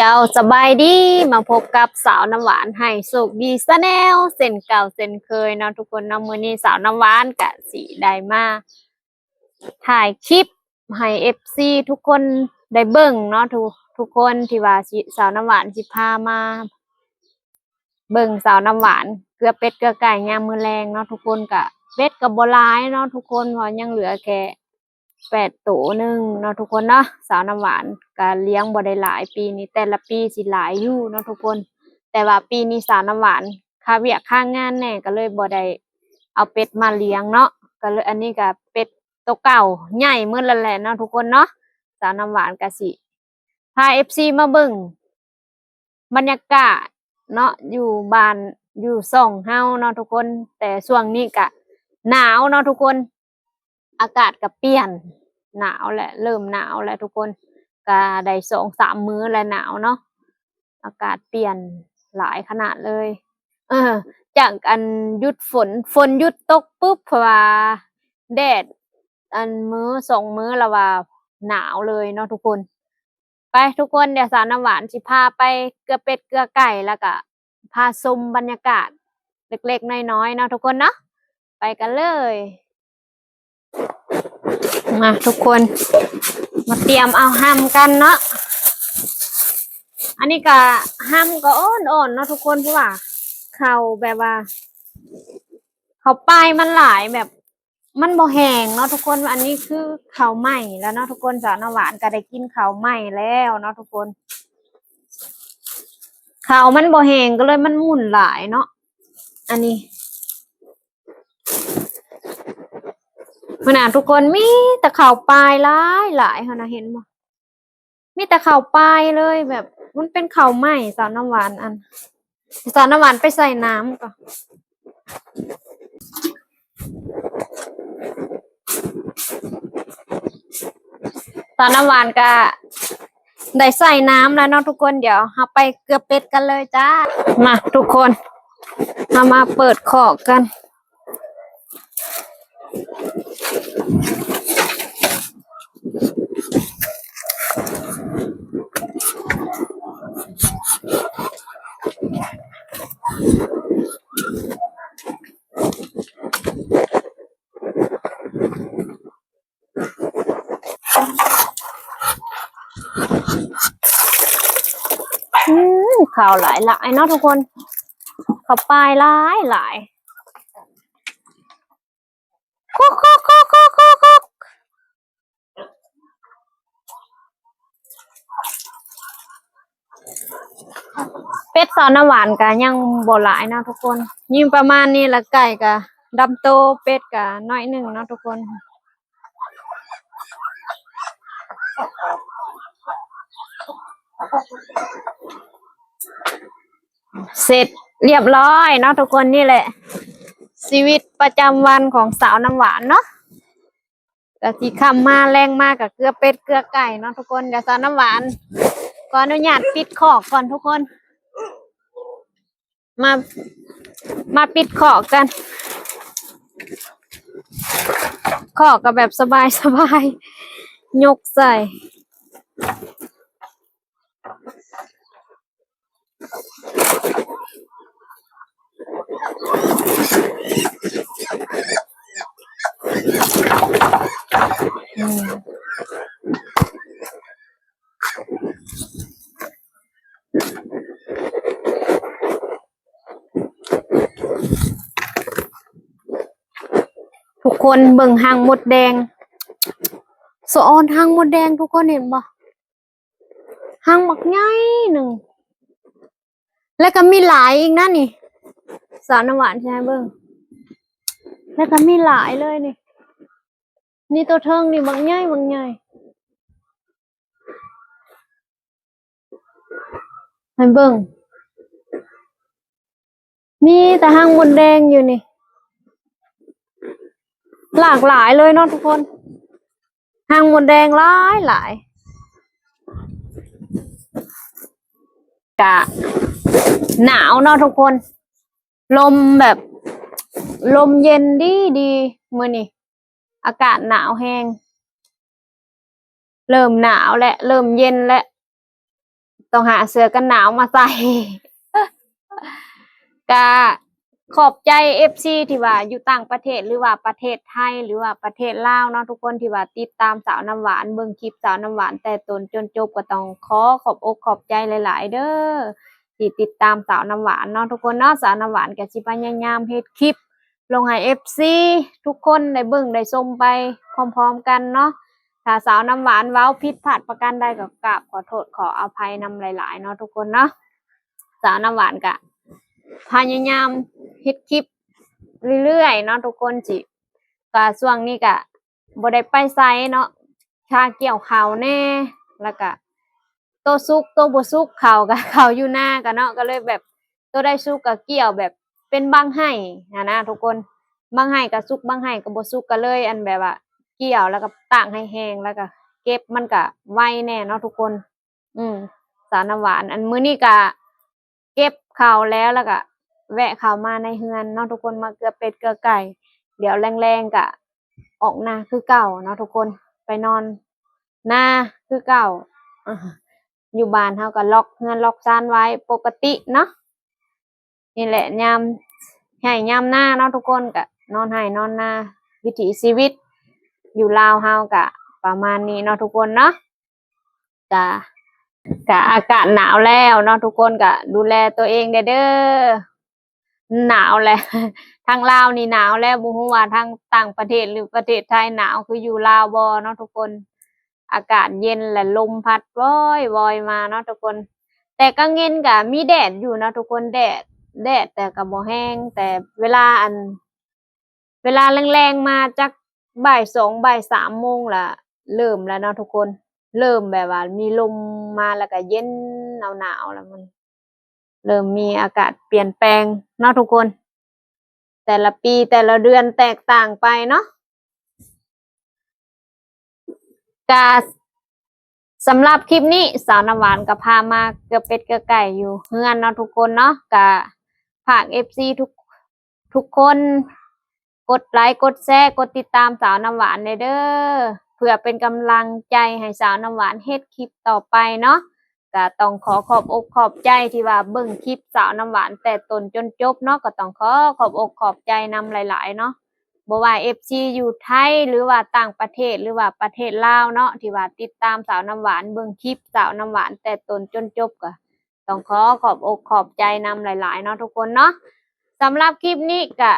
ເຈົ້າ ສະບາຍດີ ມາພົບກັບສາວນ້ຳຫວານໃຫ້ໂຊກດີ Channel ເຊັ່ນເກົ່າເຊັ່ນເຄີຍເນາະທຸກຄົນເນາະ. ມື້ນີ້ສາວນ້ຳຫວານກະຊິໄດ້ມາຖ່າຍຄລິບໃຫ້ເອັຟຊີທຸກຄົນໄດ້ເບິ່ງເນາະ ທຸກ ທຸກຄົນທີ່ວ່າຊິ ສາວນ້ຳຫວານຊິພາມາເບິ່ງສາວນ້ຳຫວານເກືອເປັດເກືອໄກ່ຍາມມື້ແລງເນາະທຸກຄົນ. ກະເປັດກະບໍ່ຫຼາຍເນາະທຸກຄົນ ເພາະຍັງເຫຼືອແຄ່ ແປດໂຕໜຶ່ງເນາະທຸກຄົນເນາະ. ສາວນ້ຳຫວານກະລ້ຽງບໍ່ໄດ້ຫຼາຍປີນີ້ ແຕ່ລະປີຊິຫຼາຍຢູ່ເນາະທຸກຄົນ ແຕ່ວ່າປີນີ້ສາວນ້ຳຫວານຄາວຽກຄາງານແດ່ ກະເລີຍບໍ່ໄດ້ເອົາເປັດມາລ້ຽງເນາະ. ກະເລີຍ ອັນນີ້ກະເປັດໂຕເກົ່າໃຫຍ່ໝົດແລ້ວແຫຼະເນາະທຸກຄົນເນາະ. ສາວນ້ຳຫວານກະຊິພາເອັຟຊີມາເບິ່ງ ບັນຍາກາດເນາະ ຢູ່ບ້ານ ຢູ່ຊ່ອງເຮົາເນາະທຸກຄົນ. ແຕ່ຊ່ວງນີ້ກະໜາວເນາະທຸກຄົນ ອາກາດກະປ່ຽນ ໜາວແຫຼະ ເລີ່ມໜາວແລ້ວທຸກຄົນ. ກະໄດ້ສອງສາມມື້ແລ້ວໜາວເນາະ ອາກາດປ່ຽນຫຼາຍຂະໜາດເລີຍ. ເອີ ຈາກອັນຢຸດຝົນ ຝົນຢຸດຕົກປຶບ ເພາະວ່າແດດ ອັນມື້ສອງມື້ລະວ່າໜາວເລີຍເນາະທຸກຄົນ. ໄປທຸກຄົນ ດຽວສາວນ້ຳຫວານຊິພາໄປເກືອເປັດເກືອໄກ່ ແລ້ວກະພາຊົມບັນຍາກາດເລັກໆນ້ອຍໆເນາະທຸກຄົນເນາະ. ໄປກັນເລີຍ ມາທຸກຄົນ ມາຕຽມເອົາຮຳກັນເນາະ. ອັນນີ້ກະ ຮຳກະອ່ອນໆເນາະທຸກຄົນ ເພາະວ່າເຂົ້າແບບວ່າ ເຂົ້າປາຍມັນຫຼາຍ ແບບ ມັນບໍ່ແຫ້ງເນາະທຸກຄົນ. ອັນນີ້ຄືເຂົ້າໃໝ່ແລ້ວເນາະທຸກຄົນ ສາວນ້ຳຫວານກະໄດ້ກິນເຂົ້າໃໝ່ແລ້ວເນາະທຸກຄົນ. ເຂົ້າມັນບໍ່ແຫ້ງ ກະເລີຍມັນໝຸ່ນຫຼາຍເນາະ ອັນນີ້. ເບິ່ງນະທຸກຄົນ ມີແຕ່ເຂົ້າປາຍຫຼາຍໆ ຫັ້ນນະ ເຫັນບໍ່? ມີແຕ່ເຂົ້າປາຍເລີຍ ແບບມັນເປັນເຂົ້າໃໝ່. ສາວນ້ຳຫວານ ອັນ ສາວນ້ຳຫວານໄປໃສ່ນ້ຳກ່ອນ. ສາວນ້ຳຫວານກະໄດ້ໃສ່ນ້ຳແລ້ວເນາະທຸກຄົນ. ດຽວເຮົາໄປເກືອເປັດກັນເລີຍຈ້າ. ມາທຸກຄົນ ເຮົາມາເປີດຄອກກັນ. ອືມ ເຂົ້າຫຼາຍໆເນາະທຸກຄົນ ເຂົ້າປາຍຫຼາຍຫຼາຍ. ຄົກໆໆໆໆ ເປັດສາວນ້ຳຫວານກະຍັງບໍ່ຫຼາຍເນາະທຸກຄົນ ຍິງປະມານນີ້ລະ ໄກ່ກະດຳໂຕ ເປັດກະໜ້ອຍໜຶ່ງເນາະທຸກຄົນ. ເສັດລຽບຮ້ອຍເນາະທຸກຄົນ. ນີ້ແຫຼະຊີວິດປະຈຳວັນຂອງສາວນ້ຳຫວານເນາະ ກະຊິຄ່ຳມາແລງມາກະເກືອເປັດເກືອໄກ່ເນາະທຸກຄົນ. ດຽວສາວນ້ຳຫວານຂໍອະນຸຍາດປິດຄອກກ່ອນທຸກຄົນ. ມາ ມາປິດຄອກກັນ ຄອກກະແບບສະບາຍສະບາຍ ຍົກໃສ່. ທຸກຄົນເບິ່ງຮັງມົດແດງ ສະອອນຮັງມົດແດງ ທຸກຄົນເຫັນບໍ່? ຮັງບັກໃຫຍ່ໜຶ່ງ ແລ້ວກະມີຫຼາຍອີກນະນີ້ ສາວນ້ຳຫວານຊິໃຫ້ເບິ່ງ ແລ້ວກະມີຫຼາຍເລີຍນີ້ ນີ້ໂຕເທິງນີ້ບັກໃຫຍ່ ບັກໃຫຍ່ ໃຫ້ເບິ່ງ. ມີແຕ່ຮັງມົດແດງຢູ່ນີ້ ຫຼາກຫຼາຍເລີຍເນາະທຸກຄົນ ຮັງມົດແດງຫຼາຍຫຼາຍ. ກະໜາວເນາະທຸກຄົນ ລົມແບບ ລົມເຢັນດີດີ ມື້ນີ້ອາກາດໜາວແຮງ ເລີ່ມໜາວແລ້ວ ເລີ່ມເຢັນແລ້ວ. ຕ້ອງຫາເສື້ອກັນໜາວມາໃສ່. ກະຂອບໃຈເອັຟຊີທີ່ວ່າຢູ່ຕ່າງປະເທດ ຫຼືວ່າປະເທດໄທ ຫຼືວ່າປະເທດລາວເນາະທຸກຄົນ ທີ່ວ່າຕິດຕາມສາວນ້ຳຫວານ ເບິ່ງຄລິບສາວນ້ຳຫວານແຕ່ຕົ້ນຈົນຈົບ ກໍຕ້ອງຂໍຂອບອົກຂອບໃຈຫຼາຍໆເດີ້ ທີ່ຕິດຕາມສາວນ້ຳຫວານເນາະທຸກຄົນເນາະ. ສາວນ້ຳຫວານກໍຊິພະຍາຍາມເຮັດຄລິບລົງໃຫ້ເອັຟຊີທຸກຄົນໄດ້ເບິ່ງໄດ້ຊົມໄປພ້ອມໆກັນເນາະ. ຖ້າສາວນ້ຳຫວານເວົ້າຜິດພາດປະການໃດ ກໍກາບຂໍໂທດຂໍອະໄພນຳຫຼາຍໆເນາະທຸກຄົນເນາະ. ສາວນ້ຳຫວານກະພະຍາຍາມເຮັດຄລິບເລື້ອຍໆເນາະທຸກຄົນ. ຊິ ກະຊ່ວງນີ້ກະບໍ່ໄດ້ໄປໃສເນາະ ຄ່າກ່ຽວເຂົ້າແດ່ ແລ້ວກະໂຕສຸກໂຕບໍ່ສຸກ ເຂົ້າກະເຂົ້າຢູ່ນາກະເນາະ ກໍເລີຍແບບໂຕໄດ້ສຸກກະກ່ຽວແບບເປັນບາງໄຮ່ຫັ້ນນະທຸກຄົນ. ບາງໄຮ່ກະສຸກ ບາງໄຮ່ກະບໍ່ສຸກ ກໍເລີຍອັນແບບວ່າກ່ຽວ ແລ້ວກະຕາກໃຫ້ແຫ້ງ ແລ້ວກະເກັບ ມັນກະໄວແດ່ເນາະທຸກຄົນ. ອືມ ສາວນ້ຳຫວານ ອັນມື້ນີ້ກະເກັບເຂົ້າແລ້ວ ແລ້ວກະແວະເຂົ້າມາໃນເຮືອນເນາະທຸກຄົນ ມາເກືອເປັດເກືອໄກ່. ດຽວແລງໆກະອອກນາຄືເກົ່າເນາະທຸກຄົນ ໄປນອນນາຄືເກົ່າ. ອາ ຢູ່ບ້ານເຮົາກະລັອກເຮືອນລັອກຊານໄວ້ປົກກະຕິເນາະ. ນີ້ແຫຼະ ຍາມໄຮ່ຍາມນາເນາະທຸກຄົນ ກະນອນໄຮ່ນອນນາ ວິຖີຊີວິດຢູ່ລາວເຮົາກະປະມານນີ້ເນາະທຸກຄົນເນາະ. ກະ ກະອາກາດໜາວແລ້ວເນາະທຸກຄົນ ກະດູແລຕົວເອງແດ່ເດີ້. ໜາວແຫຼະ ທາງລາວນີ້ໜາວແລ້ວ ບໍ່ຮູ້ວ່າທາງຕ່າງປະເທດ ຫຼືປະເທດໄທໜາວຄືຢູ່ລາວບໍ່ເນາະທຸກຄົນ. ອາກາດເຢັນ ແລະ ລົມພັດວອຍໆມາເນາະທຸກຄົນ. ແຕ່ກາງເວັນກະມີແດດຢູ່ເນາະທຸກຄົນ ແດດ ແດດແຕ່ກະບໍ່ແຮງ. ແຕ່ເວລາອັນ ເວລາແລງໆມາຈັກບ່າຍສອງ ບ່າຍສາມໂມງລະ ເລີ່ມແລ້ວເນາະທຸກຄົນ ເລີ່ມແບບວ່າມີລົມມາ ແລ້ວກະເຢັນໜາວໆ ແລ້ວມັນເລີ່ມມີອາກາດປ່ຽນແປງເນາະທຸກຄົນ. ແຕ່ລະປີແຕ່ລະເດືອນແຕກຕ່າງໄປເນາະ. ກະສຳລັບຄລິບນີ້ ສາວນ້ຳຫວານກະພາມາເກືອເປັດເກືອໄກ່ຢູ່ເຮືອນເນາະທຸກຄົນເນາະ. ກະຝາກເອັຟຊີທຸກ ທຸກຄົນ ກົດໄລ ກົດແຊ ກົດຕິດຕາມສາວນ້ຳຫວານແດ່ເດີ້ ເພື່ອເປັນກຳລັງໃຈໃຫ້ສາວນ້ຳຫວານເຮັດຄລິບຕໍ່ໄປເນາະ. ກະຕ້ອງຂໍຂອບອົກຂອບໃຈທີ່ວ່າເບິ່ງຄລິບສາວນ້ຳຫວານແຕ່ຕົ້ນຈົນຈົບເນາະ ກໍຕ້ອງຂໍຂອບອົກຂອບໃຈນຳຫຼາຍໆເນາະ. ບໍ່ວ່າເອັຟຊີຢູ່ໄທ ຫຼືວ່າຕ່າງປະເທດ ຫຼືວ່າປະເທດລາວເນາະ ທີ່ວ່າຕິດຕາມສາວນ້ຳຫວານ ເບິ່ງຄລິບສາວນ້ຳຫວານແຕ່ຕົ້ນຈົນຈົບ ກໍຕ້ອງຂໍຂອບອົກຂອບໃຈນຳຫຼາຍໆເນາະທຸກຄົນເນາະ. ສຳລັບຄລິບນີ້ກະ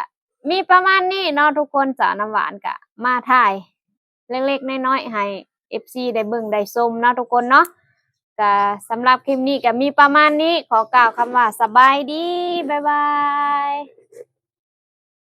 ມີປະມານນີ້ເນາະທຸກຄົນ ສາວນ້ຳຫວານກະມາຖ່າຍ ເລັກໆນ້ອຍໆໃຫ້ເອັຟຊີໄດ້ເບິ່ງໄດ້ຊົມເນາະທຸກຄົນເນາະ. ກະສຳລັບຄລິບນີ້ກະມີປະມານນີ້ ຂໍກ່າວຄຳວ່າສະບາຍດີ ບາຍບາຍ.